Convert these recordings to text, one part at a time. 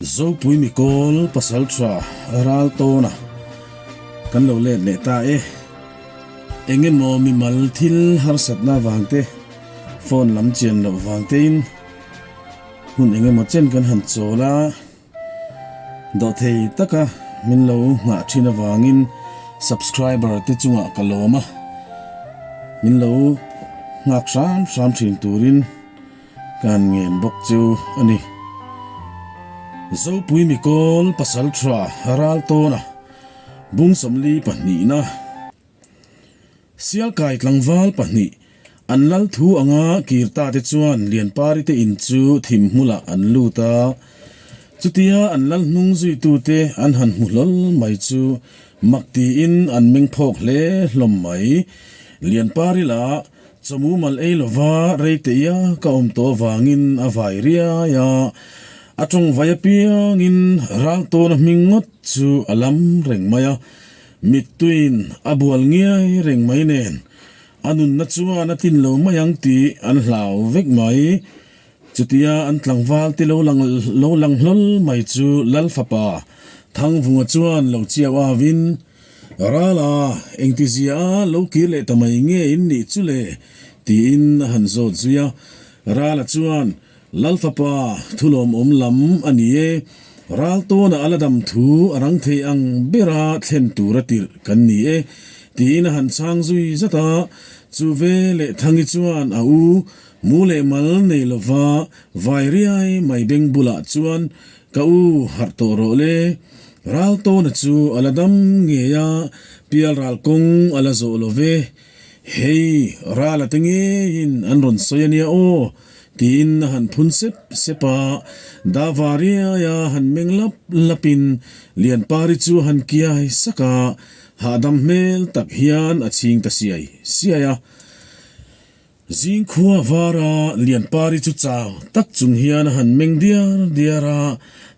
Zopui Mikawl Pasaltha Raltawna kan lo let leh ta e. Eng emaw mimal thil harsatna vang te, phone lam chian loh vang tein hun eng emaw chen kan han chawl a, dawhthei taka min lo nghah thin avangin subscriber te chungah ka lawm a, min lo nghak hram hram thin turin Kan ngen bawk chu a ni. Zopui Mikawl Pasaltha Raltawna bung 42 pahnihna Sialkai tlangval pahnih an lal thu anga kir ta te chuan Lianpari te in chu thim hmulah an lut a. Chutia an lal hnung zuitute an han hmu hlawl mai chu mak tiin an meng phawk hle hlawm mai. Lianpari lah Chawmu mal ei lova rei teia ka awm tawh avangin a vai riai a, a tawng vai apiangin ral tawna hming ngawt chu a lam reng mai a, mittuiin a bual ngiai reng mai nen a nunna chuan a tlin lo mai ang tih an hlau vek mai. Chutia an tlangval te lo lang lo lang hlawl mai chu Lal fapa Thangvunga chuan lo chiau avin, Rala, engtizia a lo kir leh ta mai nge in nih chu le? tiin a han zawt zui a. Rala chuan, Lal fapa, thu lawmawm lam a ni e. Ral tawna a la dam thu a rang thei ang bera thlen tura tirh kan ni e, tiin a han chhang zui zat a. Chu ve leh Thangi chuan a u Mu leh mal nei lova vai riai mai beng bulah chuan ka u harh tawh rawh le. Ral tawna chu a la dam ngei a, pial ral kawng a la zawh lo ve. Hei, ral a te ngeiin an rawn sawi a nia aw, tiin a han phun sep sep a. Dava riaia han meng lap lapin Lianpari chu a han kiai sak a, hahdam hmel tak hian a chhing ta siai siai a. Zingkhua vara Lianpari chu chau tak chung hian a han meng diar diar a,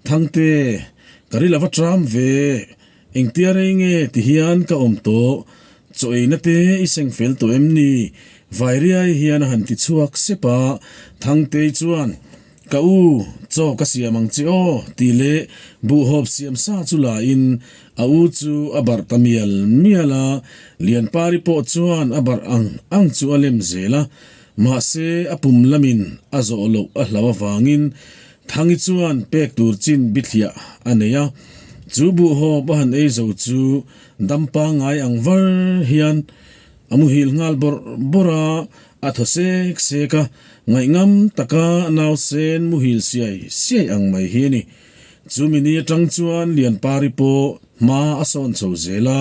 Thangte, ka ri lova tram ve, engtia rei nge ti hian ka awm tawh, chaw eina te i seng fel tawh em ni? Vairiai hian a han ti chhuak sep a, Thangtei chuan, Ka u, chaw ka siam ang che aw, tih leh buhhawp siam sa chu la in a u chu a barh ta mial mial a, Lianpari pawh chuan a barh ang ang chu a lem zel a, mahse a pum lamin a zawh loh a hlau avangin Thangi chuan pek tur chin bithliah a nei a, chu buhhawp a han ei zo chu dam pangngai ang var hian A muhil nghal bawrh bawrh a, a thaw sek sek a, ngaihngam taka nausen muhil siai siai ang mai hi a ni. Chumi ni atang chuan Lianpari pawh hma a sawn chho zel a,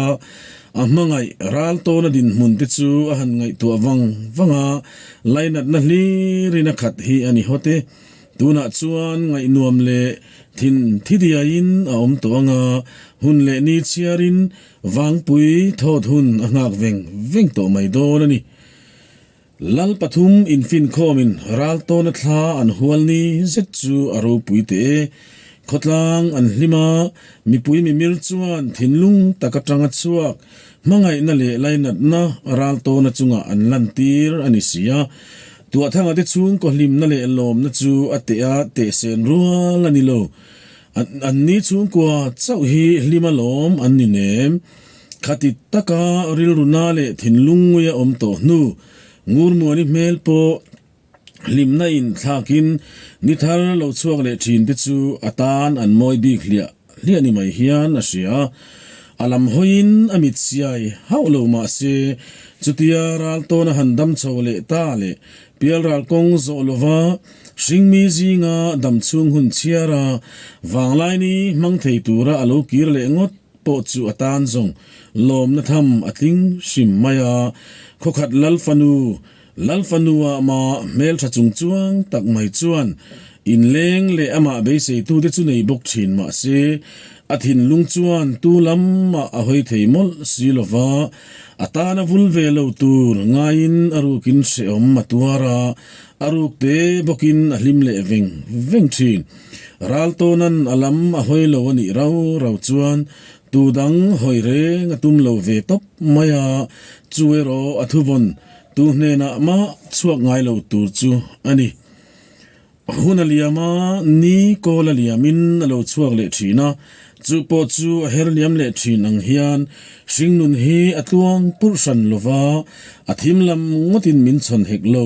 a hmangaih ral tawna dinhmun te chu a han ngaihtuah vang vang a, lainatna hlirin a khat hi a ni hawt e. Tunah chuan ngaihnuam leh thin thidiaiin a awm tawh ang a, hun leh ni chhiarin Vangpui thawt hun a nghak veng veng tawh mai dawn a ni. Lal pathum infinkhawmin ral tawna thla an hual ni zet chu a ropui teh e. Khawtlang an hlim a, mipui mimir chuan thinlung tak atanga chhuak hmangaihna leh lainatna ral tawna chungah an lantir a ni si a. Tuahthanga te chhungkaw hlimna leh lawmna chu a teh a tehsen rual a ni lo. An ni chhungkua chauh hi hlim alawm an ni nem. Khati taka rilru na leh thinlung ngui a awm tawh hnu, Ngurmuani hmel pawh hlimna in thlakin ni thar lo chhuak leh thin te chu a tan an mawi bik hliah hliah ni mai hian a hria. A lam hawiin a mit siai hauh lo mah se, chutia ral tawna han dam chho leh ta leh pialral kawng zawh lova Hringmi zinga damchhung hun chhiara vanglaini hmang thei tura a lo kir leh ngawt pawh chu a tan zawng lawmna tham a tling hrim mai a. Khawkhat Lalfanu, Lalfanua mah hmeltha chung chuang tak mai chuan inleng leh amah beiseitute chu nei bawk thin mah se, a thinlung chuan tu lamah a hawi thei mawlh si lo va, a tana vul ve lo tur ngaiin a rukin hrehawm a tuar a. A ruk te bawkin a hlim leh veng veng thin. Ral tawnan a lam a hawi lo a nih rau rau chuan tu dang hawi reng a tum lo ve tawp mai a, chu erawh a thuvawn tu hnenah mah chhuak ngai lo tur chu a ni. Hun a liam a, ni kawl a liamin a lo chhuak leh thin a, chu pawh chu a her liam leh thin ang hian hringnun hi a tluang purh hran lo va, a thim lam ngawtin min chhawn hek lo.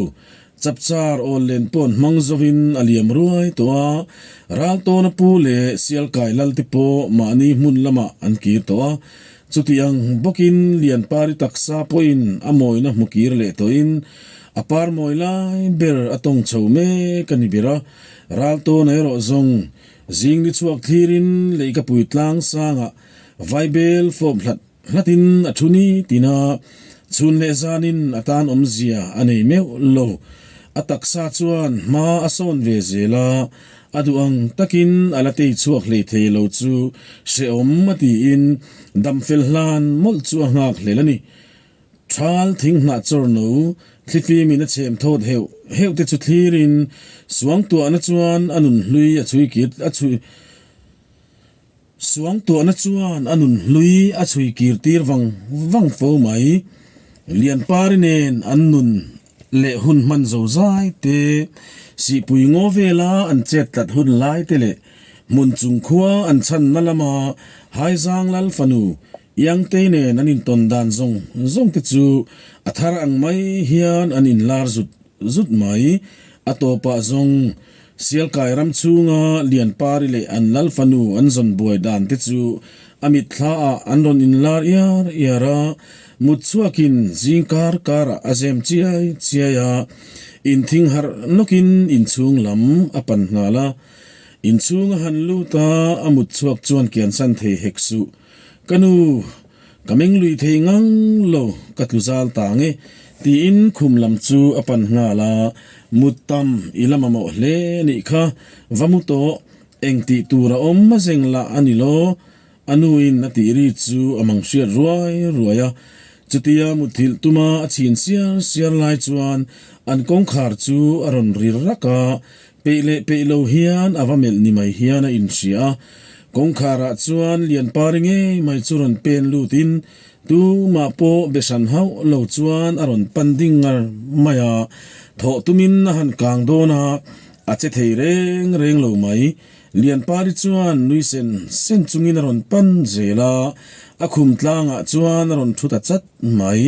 Chapchar awl len pawn hmang zovin a liam ruai tawh a, Raltawna pu leh Sialkai Lalte pawh mahni hmun lamah an kir tawh a, chuti ang bawkin Lianpari taksa pawhin a mawina hmu kir leh tawhin A par mawi lai ber a tawng chho mek a ni ber a, Raltawna erawh zawng zing ni chhuak thlirin leihkapui tlang sangah vaibel fawp hlat hlatin a thu ni tin a, chhun leh zanin a tan awmzia a nei meuh lo. A taksa chuan hma a sawn ve zel a, a duh ang takin a la tei chhuak hlei thei lo chu hrehawm a tiin damfel hlan mawlh chu a nghak hlel a ni. Thal thing hnah chawr no, thlifim in a chhem thawt heuh heuh te chu thlir in suangtuahna chuan a nun hlui a chhui kir a chhui Suangtuahna chuan a nun hlui a chhui kir tir vang vang fo mai. Lianpari nen an nun leh hun hman zo zai te, sihpui ngaw vela an chet tlat hun lai te leh hmun chung khua an chhanna lama Haizang Lal fanu Iangtei nen an intawn dan zawng zawng te chu a thar ang mai hian an inlar zut zut mai. A tawpah zawng Sialkai ram chhunga Lianpari leh an lal fanu an zawn buai dan te chu a mitthla ah an rawn inlar iar iar a, mut chhuakin zing kar karah a zem chiai chiai a, inthing harh nawkin inchhung lam a pan nghal a. Inchhung a han lut a, a mut chhuak chuan kiansan thei hek suh. Ka nu, ka meng lui thei ngang lo, ka tlu zal ta ang e, tiin khum lam chu a pan nghal a, mut tam i la mamawh hle nih kha, va mu tawh, eng tih tur a awm a zeng lah a ni lo, a nuin a tih ri chu a mang hriat ruai ruai a. Chutia muthilh tuma a chhin siar siar lai chuan an kawngkhar chu a rawn ri rak a, Peih leh peih lo hian a va melh ni mai hian a inhria a, kawngkharah chuan Lianpari ngei mai chu rawn pen lutin tumah pawh be hran hauh lo chuan a rawn pan ding ngar mai a, thawh tumin a han kang dawn a, a che thei reng reng lo mai. Lianpari chuan nui sen sen chungin a rawn pan zel a, a khum tlangah chuan a rawn thu ta chat mai.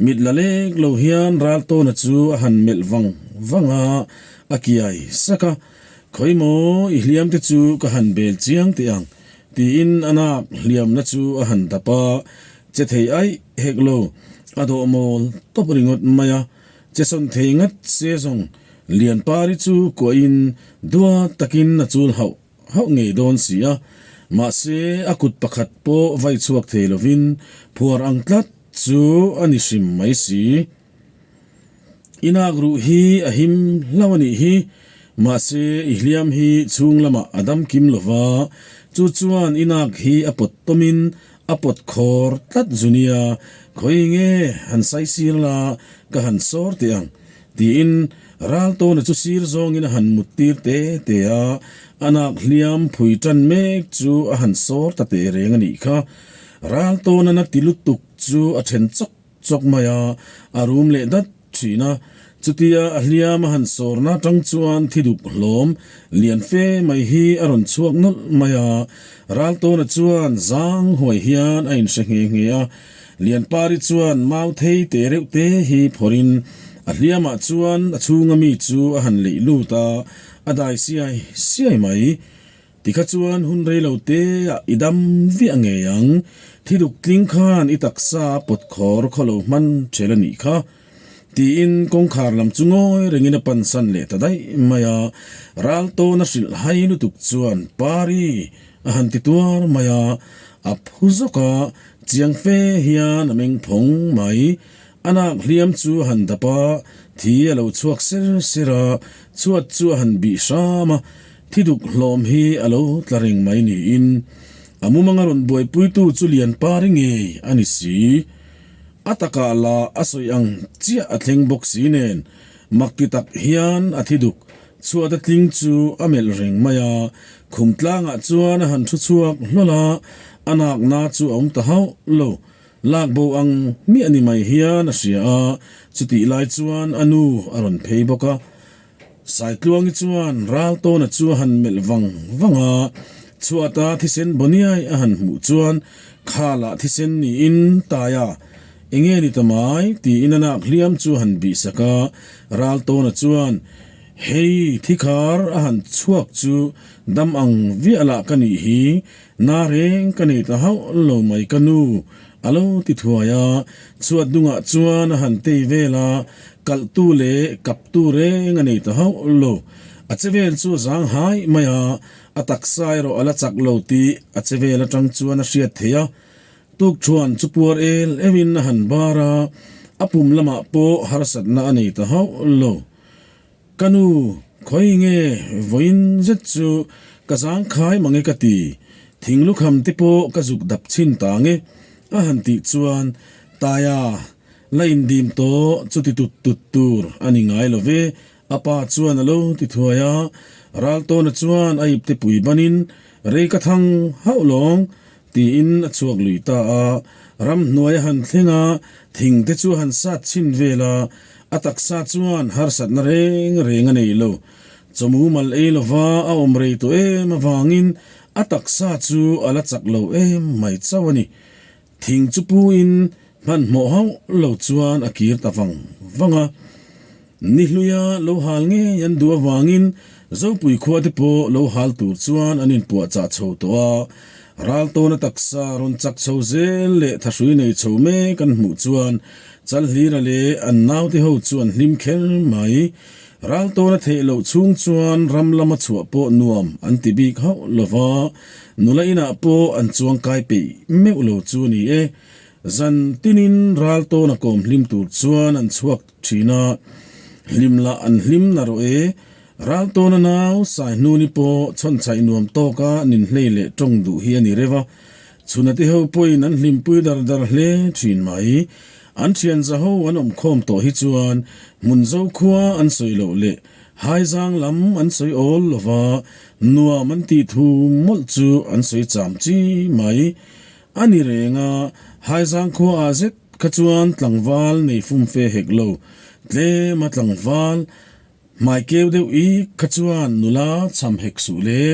Mit la lek lo hian Raltawna chu a han melh vang vang a, A kiai sak a, Khawi maw i hliam te chu ka han bel chiang teh ang, tiin a nak hliamna chu a han dap a, che thei aih hek lo, a dawh mawl tawp ringawt mai a, che sawn thei ngat se zawng Lianpari chu kuahin duat takin a chul hauh hauh ngei dawn si a, mahse a kut pakhat pawh vai chhuak thei lovin phuar ang tlat chu a ni hrim mai si. I nak ruh hi a him hlauh a nih hi, mahse i hliam hi chhung lamah a dam kim lo va, chu chuan i nak hi a pawt tawmin a pawt khawr tlat zu nia, khawi nge han sai sir la ka han sawr teh ang, tiin Raltawna chu sir zawngin a han mut tir te te a, a nak hliam phui tan mek chu a han sawr ta teh reng a nih kha. Raltawna na ti lutuk chu a then chawk chawk mai a, a rum leh dat thin a. Chutia a hliam a han sawrna atang chuan thi duk hlawm lian fe mai hi a rawn chhuak nawlh mai a. Raltawna chuan zang huai hian a inhre nghe nghe a. Lianpari chuan mau thei te reuh te hi phawrhin a hliamah chuan a chhunga mi chu a han leih lut a, a dai siai siai mai. Tikha chuan hun rei lo te ah i dam viah ngei ang, thi duk tling khan i taksa a pawt khawr khaw lo hman ṭhel a nih kha. Tiin kawngkhar lam chu ngawi rengin a pansan leh ta daih mai a, ral tawn a hrilh hai lutuk chuan Pari a han ti tuar mai a, a phu zawk a, chiang fe hian a meng phawng mai. A nak hliam chu a han dap a, thi a lo chhuak ser ser a, chhuat chu a han bih hram a, Thi duk hlawm hi a lo tla reng mai niin a mumanga rawn buaipuitu chu Lianpari ngei a ni si. A takah la a sawi ang chiah a thleng bawk si nen mak ti tak hian a thi duk chhuat a tling chu a melh reng mai a, khum tlangah chuan a han thu chhuak hlawl a, a nakna chu a awm ta hauh lo. Lak bo ang miah ni mai hian a hria a, chutih lai chuan a nu a rawn phei bawk a. Saitluangi chuan Raltawna chu a han melh vang vang a, chhuata thisen bawniai a han hmuh chuan khalah thisen niin Taia enge ni ta mai tiin a nak hliam chu a han bihsak a, Raltawna chuan Hei thikhar a han chhuak chu dam ang viah lah ka nih hi, na reng ka nei ta hauh lo mai ka nu a lo ti thuai a, chhuat dungah chuan a han tei vel a, kalhtu leh kaptu reng a nei ta hauh lo. A che vel chu a zang hai mai a, a taksa erawh a la chak lo tih a che vel atang chuan a hriat theih a. Tukṭhuan chu puar el euhin a han bar a, a pum lamah pawh harsatna a nei ta hauh lo. Ka nu, khawi nge vawiin zet chu ka zangkhai mange ka ti, thinglukham te pawh ka zuk dap chhin ta nge a han tih chuan Taia la indim tawh chuti tut tut tur a ni ngai lo ve, a pa chuan a lo ti thuai a, Raltawna chuan a ipte pui banin rei ka thang hauh lawng Tiin a chhuak lui ta a, ramhnuai a han thleng a, thing te chu a han sat chhin vel a, a taksa chuan harsatna reng reng a nei lo. Chawmu mal ei lova a awm rei tawh em avangin a taksa chu a la chak lo em mai chauh a ni. Thing chu pu in hmanhmawh hauh lo chuan a kir ta vang vang a. Ni hluia lo hal ngei an duh avangin Zopui khua te pawh lo hal tur chuan an inpuahchah chho tawh a. Raltawna taksa rawn chak chho zel leh thahrui nei chho mek an hmuh chuan Chalhlira leh an naute ho chu an hlim kher mai. Raltawna theih loh chhung chuan ram lama chhuah pawh nuam an ti bik hauh lo va, nula inah pawh an chuangkai peih meuh lo chu a ni e. Zan tinin Raltawna kawm hlim tur chuan an chhuak Thin a, hlim lah an hlim na rawh e. Raltawna nau Saihnuni pawh chhawnchhaih nuam tawka ninhlei leh tawng duh hi a ni reuh a. Chhuna te ho pawhin an hlimpui dar dar hle thin mai. An thian zaho an awm khawm tawh hi chuan Hmunzo khua an sawi loh leh Haizang lam an sawi awl lo va, nuam an tih thu mawlh chu an sawi cham chi mai. A ni reng a, Haizang khua ah zet Kha chuan tlangval nei fumfe hek lo, tlem a tlangval hmai keu deuh i kha chuan nula cham hek suh le,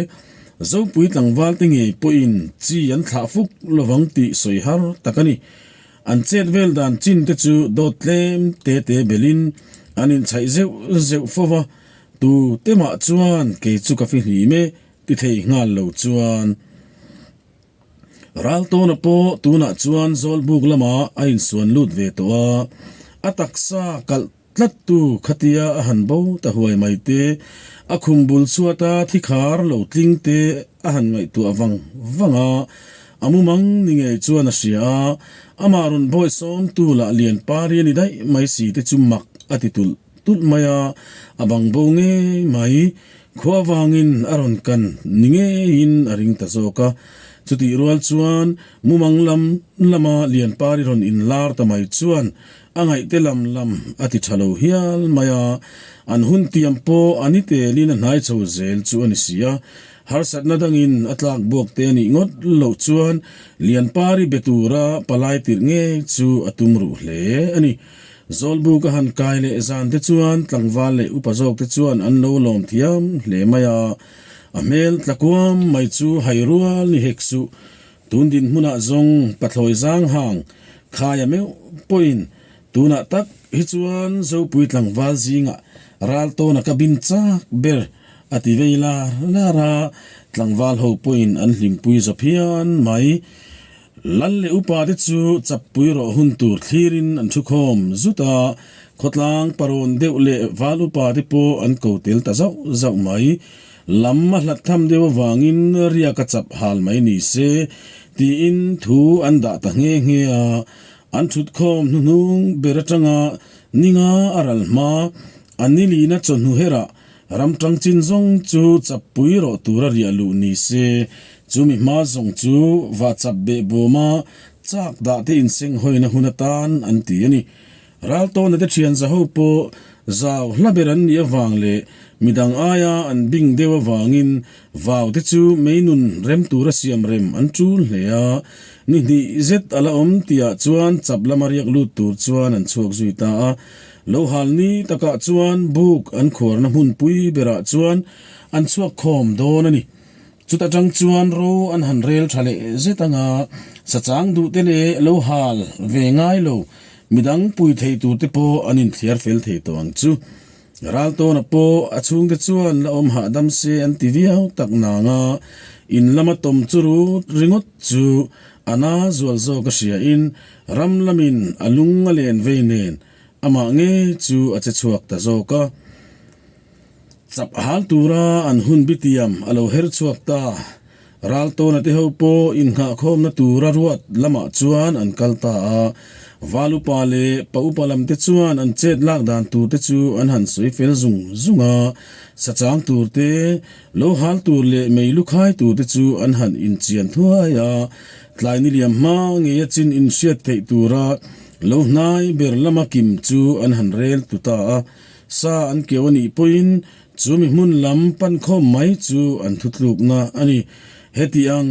Zopui tlangval te ngei pawhin chi an thlah fuk lovang tih sawi har tak a ni. An chet vel dan chin te chu dawt tlem te te belin an inchhaih zeuh zeuh fo va, tu te mah chuan kei chu ka fihlim e ti thei nghal lo chuan. Raltawna pawh tunah chuan Zawlbuk lamah a insuan lut ve tawh a, a taksa kalh tlattu khatia a han bo ta huai mai te, a khum bul chhuata thikhar lo tling te a han ngaihtuah vang vang a, a mumang ni ngei chuan a hria a, amah rawn bawisawmtu lah lian pari a ni daih mai si te chu mak a ti tulh tulh mai a, a bang bo ngei mai. Khua vangin a rawn kan ni ngeiin a ring ta zawk a. Chutih rual chuan mumang lam lama Lianpari rawn inlar ta mai chuan a ngaihte lam lam a ti tha lo hial mai a. An hun tiam pawh a ni telin a hnai chho zel chu a ni si a. Harsatna dangin a tlak buak te a nih ngawt loh chuan Lianpari be tura palai tirh ngei chu a tum ruh hle a ni. Zawlbuk a han kai leh zan te chuan tlangval leh upa zawk te chuan an lo lawm thiam hle mai a, a hmel tla kuam mai chu hai rual ni hek suh. Tun dinhmunah zawng pathlawi zang hang khaia meuh pawhin tunah tak hi chuan Zopui tlangval zingah Raltawna ka bin chak ber a ti vei lar lar a, tlangval ho pawhin an hlimpui za phian mai. Lal leh upa te chu chappui rawh hun tur thlirin an thu khawm zut a, khawtlang parawn deuh leh val upa te pawh an ko tel ta zauh zauh mai. Lam a hlat tham deuh avangin riak a chap hal mai ni se tiin thu an dah ta nghe nghe a, an thut khawm hnuhnung ber atanga ninga a ral hma, a nilina chawhnu herah Ram tang chin zawng chu chappui rawh tura riah luh ni se, chumi hma zawng chu va chap beh bawma chak dah te inseng hawina hun atan an ti a ni. Raltawna te thian zaho pawh zau hla ber an nih avang leh Midang aia an bing deuh avangin vau te chu mei nun rem tura siam rem an tul hle a. Ni hnih zet a la awm tihah chuan chap lama riak lut tur chuan an chhuak zui ta a. Lo hal ni takah chuan buk an khuarna hmunpui berah chuan an chhuak khawm dawn a ni. Chuta tang chuan ro an han rel tha leh zet anga sachang duh te leh lo hal ve ngai lo midang pui thei tur te pawh an inthliar fel thei tawh ang chu. Raltawna pawh a chhungte chuan la awm hahdam se an ti viau tak nanga in lama tawm chu rut ringawt chu a na zual zawk a hria in ram lamin a lung a len vei nen amah ngei chu a che chhuak ta zawk a. Chap hal tura an hun bitiam a lo her chhuak ta. Raltawna te ho pawh innghahkhawmna tura ruat lamah chuan an kal ta a. Val upa leh pa upa lam te chuan an chet lak dan tur te chu an han sawi fel zung zung a. Sachang tur te, lo hal tur leh mei lu khai tur te chu an han inchian thuai a. Tlai ni liam hma ngeia chin inhriat theih tura lo hnai ber lama kim chu an han rel tu ta a. Sa an keu a nih pawhin chu mi hmun lam pan khawm mai chu an thutlukna a ni. Heti ang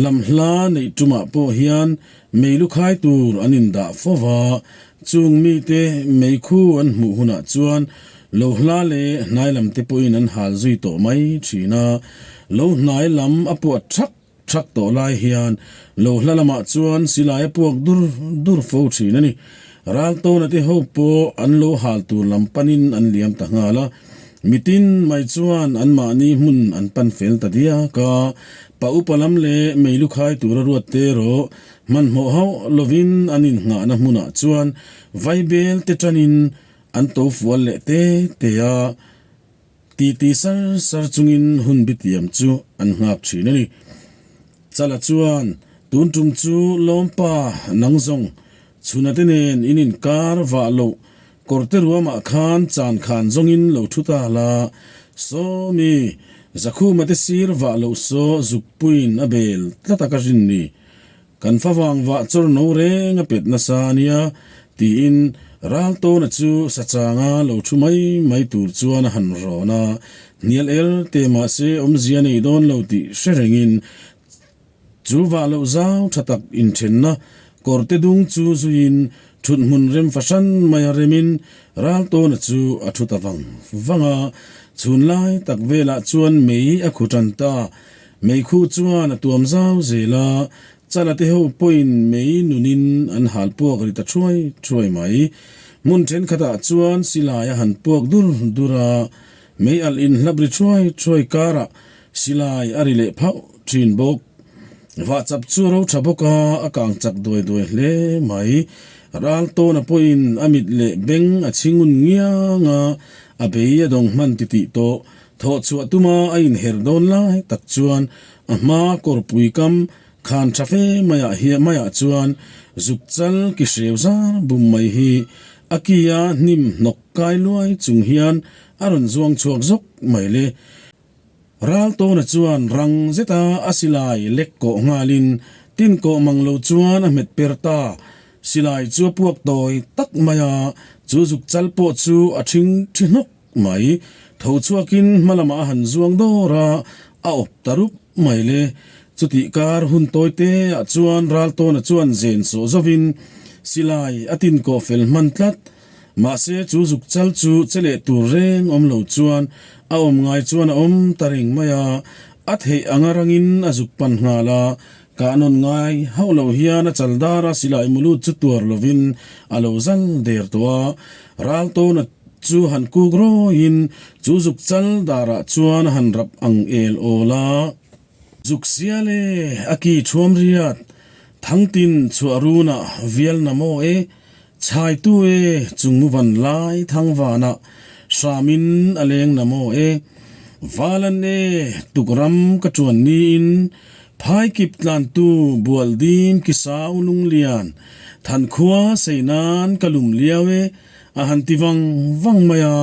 lam hla neih tumah pawh hian mei lu khai tur an indah fo va, chung mite mei khu an hmuh hunah chuan lo hla leh hnai lam te pawhin an hal zui tawh mai thin a, lo hnai lam a puat thak Thak tawh lai hian lo hla lamah chuan silai a puak dur dur fo thin a ni. Raltawna te ho pawh an lo hal tur lam panin an liam ta nghal a. Mitin mai chuan anmahni hmun an pan fel ta diak a. Pa upa lam leh mei lu khai tura ruat te erawh hmanhmawh hauh lovin an innghahna hmunah chuan vaibel te tanin an to fual leh te te a. Titi sar sar chungin hun bitiam chu an nghak thin a ni. Chala chuan, Tun tum chu Lawmpa nang zawng chhuna te nen in inkar vah loh kawrte ruamah khan chan khan zawngin lo thu ta la, Sawmi, Zakhuma te sir vah loh saw zukpuiin a bel tlat a ka rin ni. Kan favang vah chawr no reng a pet nasa a nia, tiin Raltawna chu sachanga lo thu mai mai tur chuan a han rawn a, hnial er te mahse awmzia nei dawn lo tih hre rengin chu vah loh zau tha tak inthenna kawrte dung chu zuiin thut hmun rem fahran mai a remin Raltawna chu a thu ta vang vang a, chhun lai tak velah chuan mei a khu tan ta. Meikhu chuan a tuam zau zel a, Chala te ho pawhin mei nunin an hal puak ri ta thuai thuai mai. Hmun thenkhatah chuan silai a han puak dur dur a, mei alh in hlap ri thuai thuai karah silai a ri leh phauh thin bawk. Vahchap chu a ro tha bawk a, a kang chak duai duai hle mai. Ral tawna pawhin a mit leh beng a chhingun ngiang a, a bei a dawng hman titih tawh. Thawh chhuah tuma a inher dawn lai tak chuan a hma kawrpui kam khan tha fe maiah hian maiah chuan zuk chal ki hreu zar bum mai hi a kia hnim hnawk kai luai chung hian a rawn zuang chhuak zawk mai le. Raltawna chuan rang zeta a silai lek kawh nghalin tin kawh mang lo chuan a hmet per ta. Silai chu a puak tawi tak mai a, chu zuk chal pawh chu a thing thi hnawk Mai, tho chhuakin hma lamah a han zuang dawr a, a awp ta rup mai le. Chutih kar hun tawi te ah chuan Raltawna chuan zen sawh zovin silai a tin kawh fel hman tlat. Mahse chu zuk chal chu che leh tur reng awm lo chuan a awm ngai chuan a awm ta reng mai a, a theih anga rangin a zuk pan nghal a, kah nawn ngai hauh lo hian a chal dar a silai mulut chu tuar lovin a lo zal der tawh a, Raltawna Chu han kuk rawiin chu zuk chal darah chuan a han rap ang el awl a. Zuk sial e, a ki thuam riat, Thangtin chhuah runah vial na maw e, Chhaitu e, chungmu van lai thangvanah hramin a leng na maw e, Valan e, tukram ka tuan niin, Phaikip tlantu bual dim ki sau lunglian, Thankhua sei nan ka lum liau e, A han ti vang vang mai a,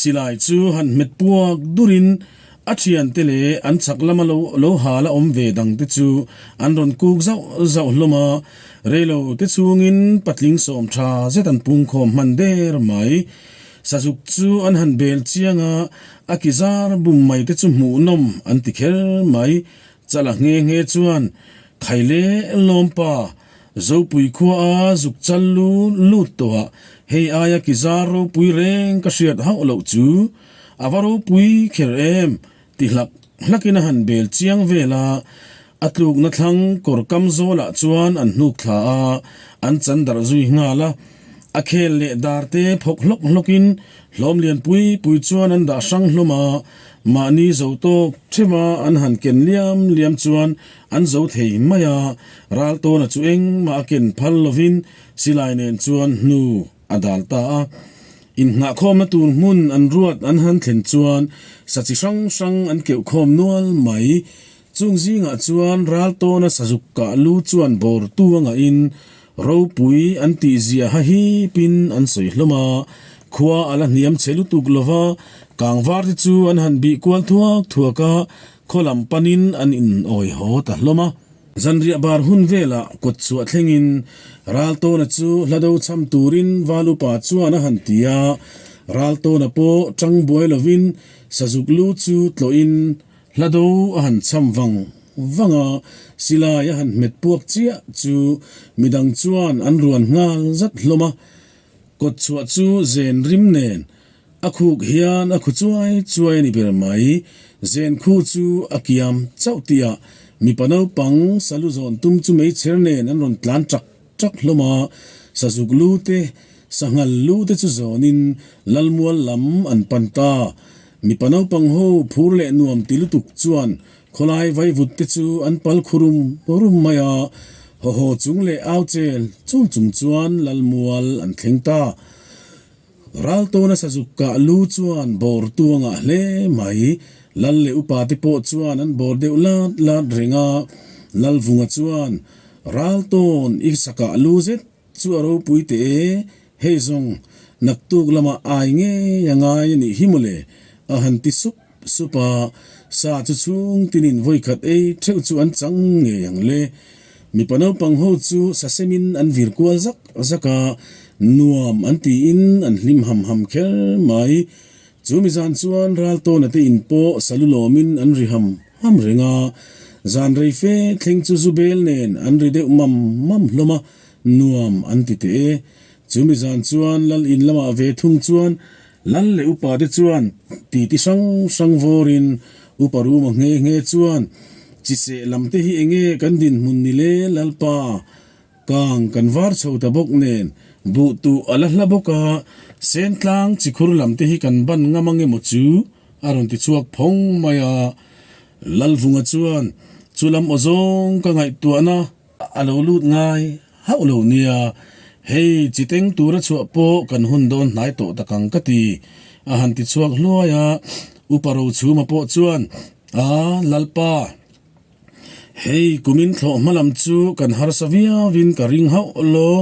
silai chu han hmet puak durin a thiante leh an chhak lama lo lo hal a awm ve dangte chu an rawn kuk zauh zauh hlawm a, reilo te chhungin patling sawm tha zet an pungkhawm hman der mai. Sazuk chu an han bel chiang a, a ki zar bum mai te chu hmuhnawm an ti kher mai. Chala nghe nghe chuan Khaile lawmpa Zopui khua a zuk chal lu lut tawh a, hei aia ki zar ropui reng ka hriat hauh loh chu a va ropui kher em ti hlak hlakin a han bel chiang vel a, a tlukna thlang kawr kam zawlah chuan an hnuk thla a, an chan darh zui nghal a. A khel leh dar te phawk hlawk hlawkin hlawm lian pui pui chuan an dah hrang hlawm a, mahni zo tawk theuha an han ken liam liam chuan an zo thei mai a, Raltawna chu engmah a ken phal lovin silai nen chuan hnu a dal ta a. Innghahkhawmna tur hmun an ruat an han thlen chuan sa chi hrang hrang an keuh khawm nual mai. Chung zingah chuan Raltawna sazuk kah lu chuan bawrtu a ngahin ropui an tih zia ha hipin an sawi hlawm a. Khua a la hniam chhe lutuk lova, kangvar te chu an han bih kual thuak thuak a, khaw lam panin an inawi haw ta hlawm a. Zanriah bar hun velah kawt chhuah thlengin Raltawna chu hlado cham turin Val upa chuan a han ti a, Raltawna pawh tang buai lovin Sazuk lu chu tlawhin hlado a han cham vang vang a, silai a han hmet puak chiah chu midang chuan an ruan nghal zat hlawm a, kawt chhuah chu zen rim nen A khuk hian a khu chuai chuai a ni ber mai. Zen khu chu a kiam chauh tih ah mipa naupang salu zawn tum chu meichher nen an rawn tlan chak chak hlawm a, sazuk lu te, sanghal lu te chu zawnin lalmual lam an pan ta. Mipa naupang ho phur leh nuam ti lutuk chuan khawlai vaivut te chu an pal khu rum rum mai a, haw haw chung leh au chel chul chung chuan lalmual an thleng ta. Raltawna sazuk kah lu chuan bawr tuangah hle mai. Lal leh upa te pawh chuan an bawr deuh lat lat reng a. Lalvunga chuan, Raltawn i sakah lu zet chu a ropui teh e, hei zawng naktuk lamah ai ngei a ngai a nih hi mawle, a han ti sup sup a. Sa chu chhung tinin vawikhat ei theuh chu an chang ngei ang le. Mipa naupang ho chu sasemin an vir kual zak zak a, nuam an tiin an hlim ham ham kher mai. Chu mizan chuan Raltawna te in pawh salu lawmin an ri ham ham reng a, zan rei fe thleng chu zu bel nen an ri deuh mam mam hlawm a, nuam an ti teh e. Chu mizan chuan Lal in lamah ve thung chuan Lal leh upa te chuan titi hrang hrang vawrin upa ruma nghe nghe chuan chiseh lam te hi enge kan dinhmun ni le Lalpa kang kan var chho ta bawk nen buh tuh a la hla bawk a, Sentlang chikhur lam te hi kan ban ngam ange maw chu a rawn ti chhuak phawng mai a. Lalvunga chuan chu lam aw zawng ka ngaihtuahna A lo lut ngai hauh lo nia, hei chi teng tura chhuah pawh kan hun dawn hnai tawh tak ang ka ti, a han ti chhuak hluai a. Upa Rochhuma pawh chuan, A, Lalpa, hei kumin thlawh hma lam chu kan harsa viauin ka ring hauh law,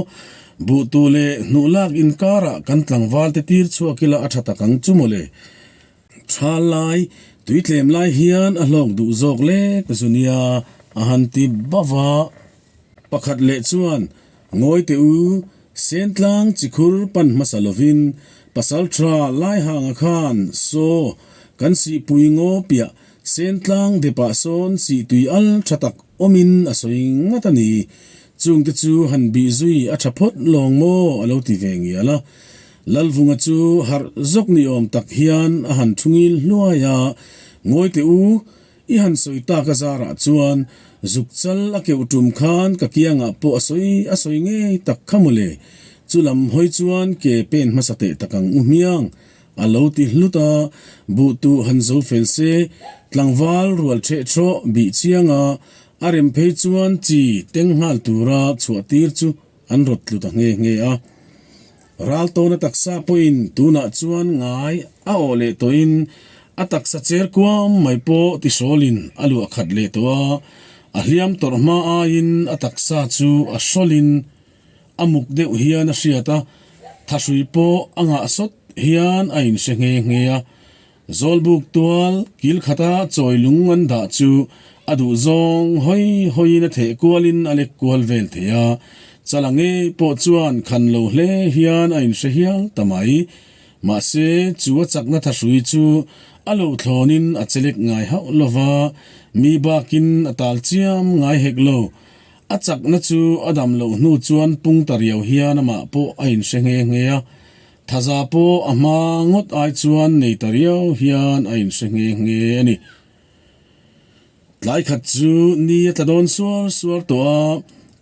buhtu leh hnuh lak inkarah kan tlangval te tir chhuak ila a tha tak ang chu mawle. Tha lai, tui tlem lai hian a hlawk duh zawk lek zu nia, a han ti bauh a. Pakhat leh chuan, Ngawi teh u, Sentlang chikhur pan hmasa lovin pasal tha Laihanga khan saw kan sihpui ngaw piah Sentlang depah sawn sihtui al tha tak awmin a sawi ngat a ni. Chungte chu han bih zui a tha phawt lawng maw a lo ti ve ngial a. Lalvunga chu harh zawk ni awm tak hian a han thu ngil hluai a, Ngawi teh u, i han sawi tak a zarah chuan zuk chal a keuh tum khan ka kiangah pawh a sawi a sawi ngei tak kha mawle, chu lam hawi chuan ke pen hmasa teh tak ang u hmiang a lo ti hlut a, buh tuh han zo fel se, tlangval rual ṭheh ṭhawh bih chiang a, a rem phei chuan chi teng nghal tura chhuah tir chu An rawt tlu ta nghe nghe a. Raltawna taksa pawhin tunah chuan ngai a awh leh tawhin a taksa cher kuam mai pawh tihrawlin a luah khat leh tawh a, a hliam tawrh hma aiin a taksa chu a hrawlin a muk deuh hian a hriat a, thahrui pawh a ngah sawt hian a inhre nghe nghe a. Zawlbuk tual kil khata chawi lung an dah chu a duh zawng hawi hawiin a theh kualin a lek kual vel thei a, chala ngei pawh chuan khan lo hle hian a inhre hial ta mai. Mahse, chu a chakna thahrui chu a lo thlawnin a chelek ngai hauh lo va, mi bakin a tal chiam ngai hek lo. A chakna chu a dam loh hnu chuan pung ta riau hian amah pawh a inhre nghe nghe a. Thaza pawh a hma ngawt ai chuan nei ta riau hian a inhre nghe nghe a ni. Tlai khat chu ni a tla dawn suar suar tawh a,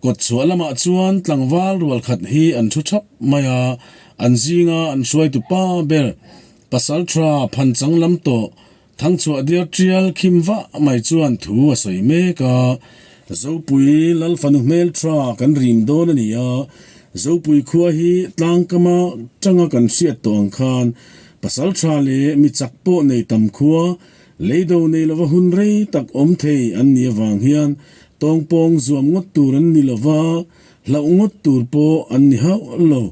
kawt chhuah lamah chuan tlangval rual khat hi an thu thap mai a, an zinga an hruaitu pa ber pasal tha phan chang lam tawh Thangchhuah diar tial khim vah mai chuan thu a sawi mek a, Zopui Lal fanu hmel tha kan rim dawn a ni a, Zopui khua hi tlangkama tanga kan hriat tawh ang khan pasal tha leh mi chak pawh nei tam khua Leido nei lova hun rei tak awm thei an nih avang hian tawngpawng zuam ngawt tur an ni lova, hlauh ngawt tur pawh an ni hauh lo.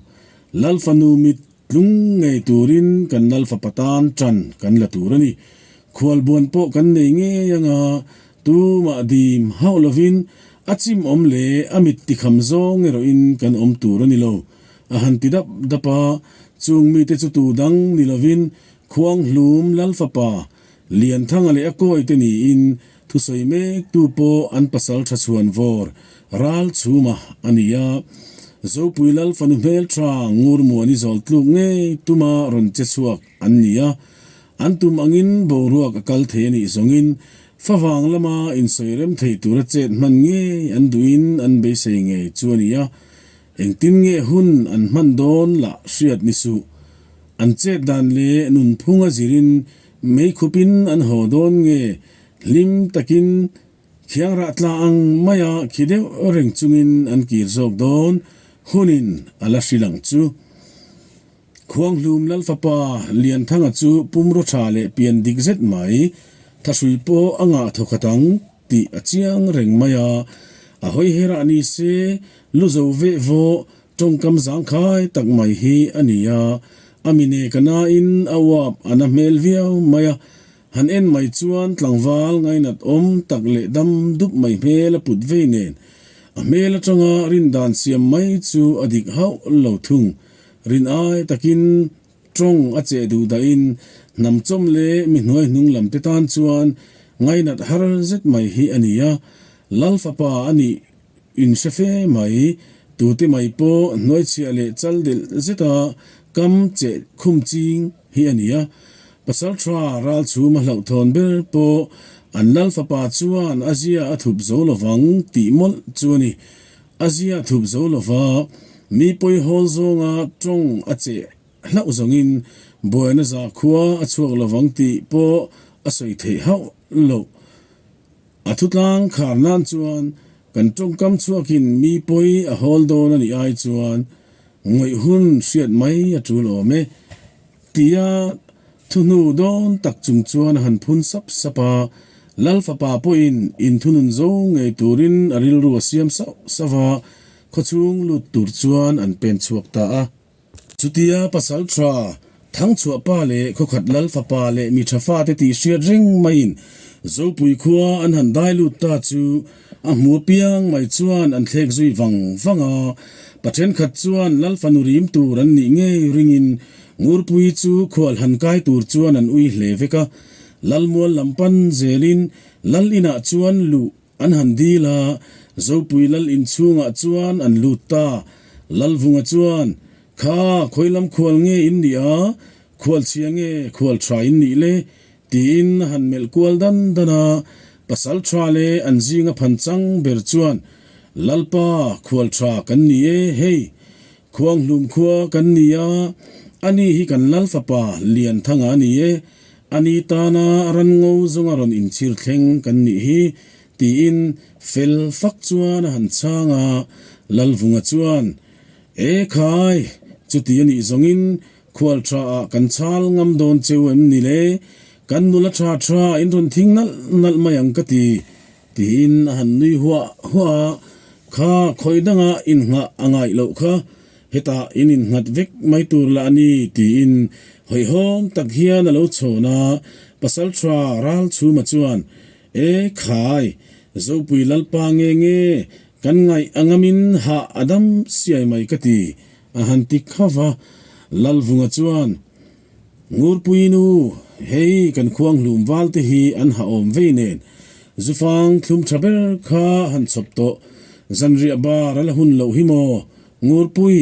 Lal fanu mit tlung ngei turin kan Lal fapa tan tan kan la tur a ni. Khualbuan pawh kan nei ngei anga tumah dim hauh lovin a chim awm leh a mit tikham zawng erawhin kan awm tur a ni lo. A han ti dap dap a, chung mite chu tu dang ni lovin Khuanghlum Lal fapa Lianthanga leh a kawi te niin thusawi mek tu pawh an pasal tha chhuan vawr ral chhuma a ni a. Zopui Lal fanu hmeltha Ngurmuani zawl tluk ngei tuma rawn che chhuak an ni a. An tum angin boruak a kal thei a nih zawngin favang lama insawi rem thei tura chet hman ngei an duhin an beisei ngei chu a ni a. Engtin nge hun an hman dawn lah hriat ni suh. An chet dan leh nunphung a zirin meikhupin an haw dawn nge hlim takin khiangrah tla ang maia khi deuh reng chungin an kir zawk dawn hunin a la hrilh ang chu. Khuanghlum Lalfapa Lianthanga chu pumraw tha leh pian dik zet mai, thahrui pawh a ngah thawkhat ang tih a chiang reng mai a, a hawi herah ni se lu zo veh vawh Tawngkam zangkhai tak mai hi a ni a, a mine ka nain a uap a na hmel viau mai a, han en mai chuan tlangval ngainat awm tak leh dam dup mai hmel a put vei nen a hmel atanga rindan siam mai chu a dik hauh lo thung. Rin ai takin tawng a cheh duh dahin hnam chawm leh mi hnuai hnung lam te tan chuan ngainat har zet mai hi a ni a, Lal fapa a nih In hre fe mai, tute mai pawh hnuaichhiah leh chal delh zeta kam cheh khum ching hi a ni a. Pasal tha ral chhum a hlauhthawn ber pawh an lal fapa chuan a zia a thup zo lovang tih mawlh chu a ni. A zia thup zo lova mi pawi hawl zawnga tawng a cheh hlauh zawngin buaina zakhua a chhuak lovang tih pawh a sawi theih hauh loh. A thutlang khar nan chuan kan tawngkam chhuakin mi pawi a hawl dawn a nih ai chuan ngawih hun hriat mai a tul awm e tia thuhnu dawn tak chung chuan a han phun sap sap a, Lal fapa pawhin inthunun zo ngei turin a rilru a siam sauh sauh a, khawchhung lut tur chuan an pen chhuak ta a. Chutia pasal tha, Thangchhuah pa leh khawkhat lal fapa leh mi tha fate tih hriat reng maiin Zopui khua an han dai lut ta chu a hmu apiang mai chuan an thlek zui vang vang a. Pa thenkhat chuan lal fanu rim tur an nih ngei ringin Ngurpui chu khual han kai tur chuan an ui hle vek a. Lalmual lam pan zelin lal inah chuan luh An han dil a, Zopui lal inchhungah chuan an lut ta. Lalvunga chuan, Kha, khawi lam khual nge in nih a? Khual chhia nge khual tha in nih le? tiin a han melh kual dan dan a. Pasal tha leh an zinga phan chang ber chuan, Lalpa, khual tha kan ni e, hei, Khuanghlum khua kan ni a, ani hi kan lal fapa Lianthanga a ni e, A ni tana ranngo zawnga rawn inchhir thleng kan nih hi, tiin fel fak chuan a han chhang a. Lalvunga chuan, E khai, chuti a nih zawngin khual tha ah kan chhal ngam dawn cheu em ni le? Kan nula tha tha in rawn thing nalh nalh mai ang ka ti, tiin a han nui huah huah a. Kha khawi danga innghah a ngaih loh kha, Hetah in innghat vek mai tur lah a ni, tiin hawihhawm tak hian a lo chhawn a. Pasalṭha Ralchhuma chuan, E khai, Zopui Lalpa nge nge, kan ngaih a ngamin hah a dam siai mai ka ti, a han ti kha va. Lalvunga chuan. Ngurpui nu, hei kan khuang hlum val te hi an ha awm vei nen, zufang thlum tha ber kha han chhawp tawh, zanriah bar a la hun loh hi maw? Ngurpui,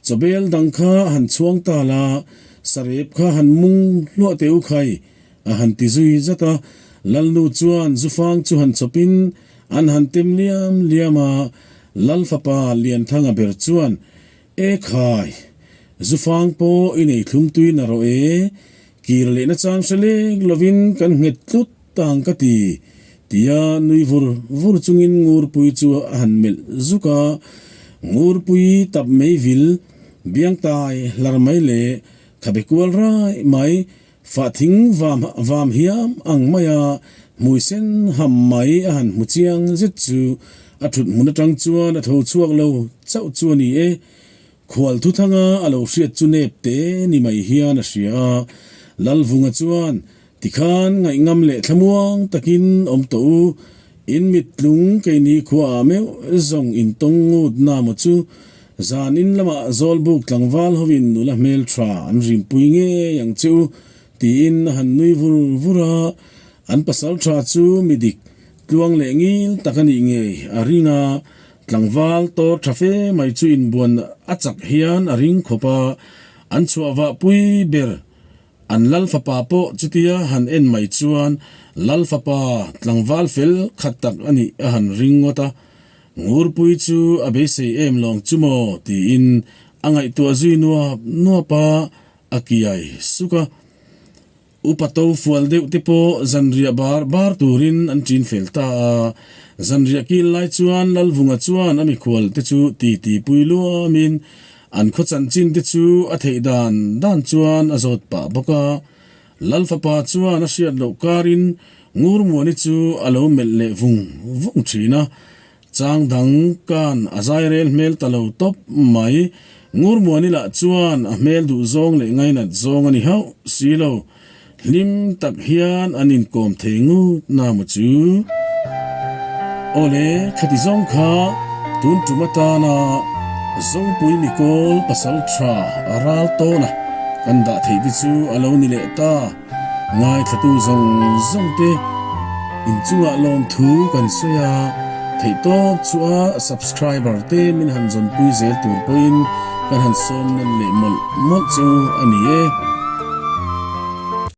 chawbel dang kha han chhuang ta la, sarep kha han mung hluah teh u khai, a han ti zui zat a. Lalnu chuan zufang chu han chhawpin an han tem liam liam a, Lal fapa Lianthanga ber chuan, E khai, zufang pawh i nei thlum tui na rawh e, kir lehna chang hre lek lovin kan nghet tlut tang ka ti, tia nui vur vur chungin Ngurpui chu a han melh zuk a. Ngurpui tap mei vil, biangtai hlar mai leh khabe kual rai mai Fah thing vam vam hiam ang maia hmui sen ham mai a han hmu chiang zet chu a thut hmun atang chuan a tho chhuak lo chauh chu a ni e. Khual thuthanga a lo hriat chu nep te ni mai hian a hria a. Lalvunga chuan tikhan ngaihngam leh thlamuang takin awm tawh u, in mittlung keini khuaah meuh zawng intawng ngut na maw chu Zan in lamah Zawlbuk tlangval hovin nula hmel tha an rimpui ngei ang che u, tiin a han nui vur vur a. An pasal tha chu mi dik, tluang leh ngil tak a nih ngei a ring a, tlangval tawr tha fe mai chu inbuan a chak hian a ring khawp a, an chhuah vah pui ber. An Lal fapa pawh chutia han en mai chuan Lal fapa tlangval fel khat tak a nih a han ring ngawt a. Ngurpui chu a beisei em lawng chu maw tiin a ngaihtuah zui nuap nuap a, a kiai suk a. Upa to fual deuh te pawh zanriah bar bar turin an ṭin fel ta a. Zanriah kil lai chuan Lalvunga chuan a mikhual te chu titi pui luamin An khaw chanchin te chu a theih dan dan chuan a zawt pah bawk a. Lal fapa chuan a hriat loh karin Ngurmuani chu a lo melh leh vung vung thin a. Chang dang kan a zai rel hmel ta lo tawp mai. Ngurmuani lah chuan a hmel duh zawng leh ngainat zawng a ni hauh si lo. Hlim tak hian an inkawm thei ngut na maw chu? Awle, khati zawng kha tun tum atana Zopui Mikawl pasal tha a ral tawn a, kan dah theih te chu a lo ni leh ta. Ngaithlatu zawng zawng te inchungah lawmthu kan sawi a, theihtawp chu a subscriber te min han zawnpui zel tur pawhin kan han sawm nawn leh mawlh mawlh chu a ni e.